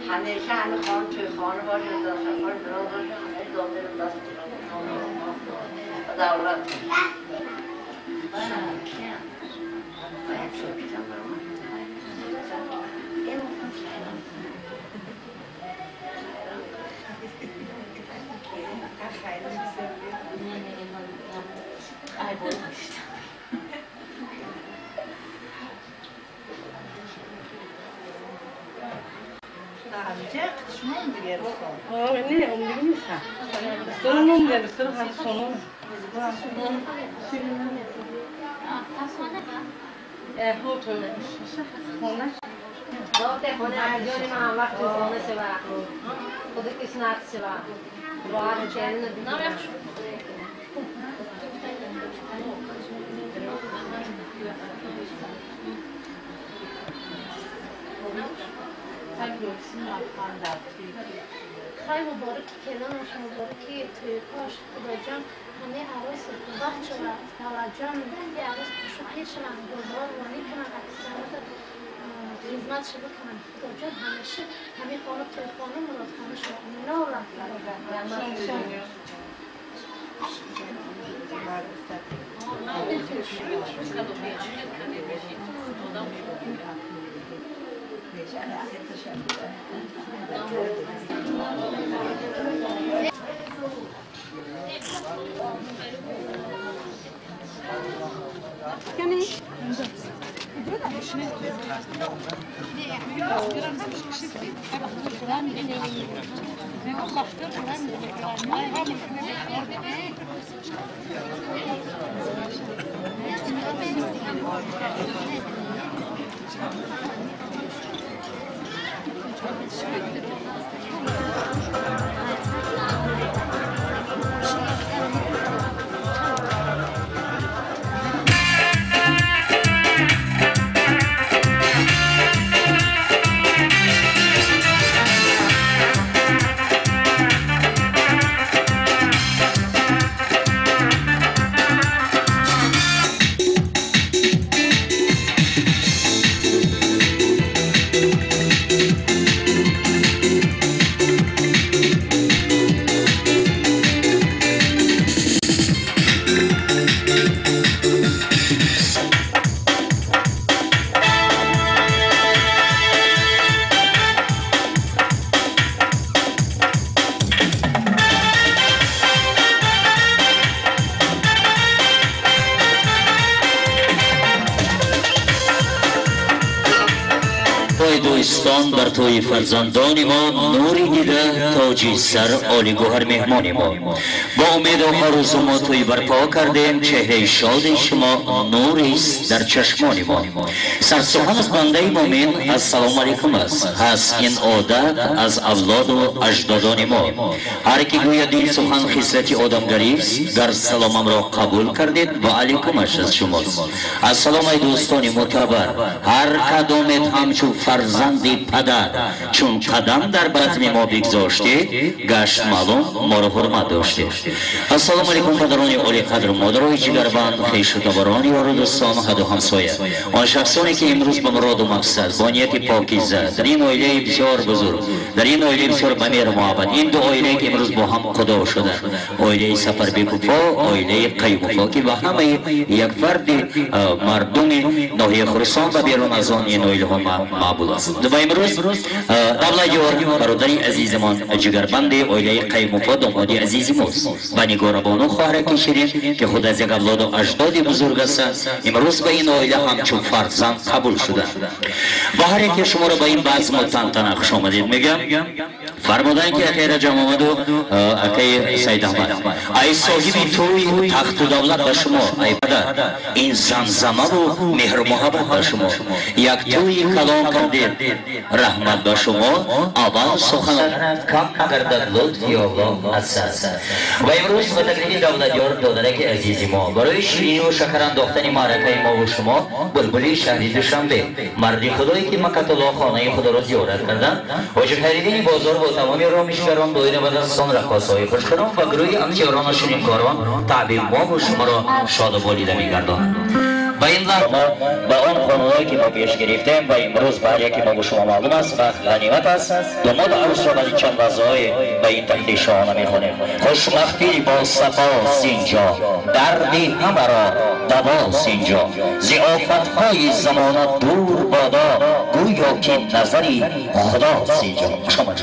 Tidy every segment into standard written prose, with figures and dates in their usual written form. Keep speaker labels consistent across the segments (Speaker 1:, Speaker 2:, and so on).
Speaker 1: همیشه همه خانه توی خانه باشه، دسترخوان دراز باشه، همه داخل دست و دولت.
Speaker 2: خیلی مبارک کلامش مبارکی توی کاش خدا جان همه عروس وقت شود توجه یه عروس شوخی شدن گلدار وانی کنن اکثرات خدمت شده بکنن خدا جان همیشه همه خانه توی خانه مراد خانه شما نورم
Speaker 3: دوستان بر توی فرزندان ما نوری دیده تاجی سر عالی گوهر مهمان ما با امید و آرزو ما توی برپا کردیم چهره شاد شما نوریست در چشمان ما سرسخن از بنده مومن السلام علیکم است هست این عادت از اولاد و اجدادان ما هر کی گوید این سخن خصلت آدمگری است در سلامم را قبول کردید و علیکمش از شماست. السلام ای دوستان معتبر هر کدامت همچون فرزند پدر چون قدم در بزم ما بگذاشتید گشت معلوم ما را حرمت داشتید. السلام علیکم پدران عالی قدر مادرای جگربند خویش و تباران یار و دوستان حد و همسایه آن شخصانی که امروز به مراد و مقصد با نیت پاکیزه در این عائله بسیار بزرگ در این عائله بسیار به مهر محبت این دو عائله که امروز با هم خدا شده عائله سفربیکوفا عائله قیوموفا که با همه یک فرد مردم ناحیه خراسان و بیرون از آن این عائله ها معبود است. و امروز دولت یار برادر عزیزمان جگربند عائله قیوموفا داماد عزیز ماست و نگاربانو خواهر شیرین که خود از یک اولاد و اجداد بزرگ هستند امروز به این عائله همچون فرزند قبول شده و هر یکی شما را به این بزم و تنتنه خوش آمدید میگم. فرمودن که اکی رجب آمد و اکی سید احمد ای صاحب توی تخت و دولت به شما ای پدر این زمزمه و مهر و محبت به شما یک توی کلام کردید Раҳмат ба шумо. Аввал сухан кам гардад лутфи Аллоҳ аз сар. Ва имрӯз ба таклифи давлатёр додараки азизи мо барои шириниву шакар андохтани маъракаи мову шумо булбули шаҳри Душанбе, марди худое ки Макатулло хонаи худоро зиёрат карданд, ҳоҷи Хайриддини бозор бо тамоми ромишгарон, доира ба дастони раққосҳои хушқирон ва гурӯҳи амтиёрону ширинкорон таъби мову шуморо шоду болида мегардонад. Ба ин лаҳза ба он қонунҳое ки мо пеш гирифтем ва имрӯз ба ҳар яке мо бо шумо маълум аст, вақт ғанимат аст. Домод арӯсро баъди чанд лаҳзаҳое ба ин тахти шоҳона мехонем. Хушмахфил бо сафост инҷо, дарди ҳамаро давост инҷо, зи офатҳои замона дур бодо, гӯё ки назари худост инҷо. Хуш омад.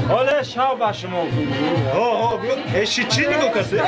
Speaker 4: حالا شب شما ها ها بیا اشی چی نگاه کسی؟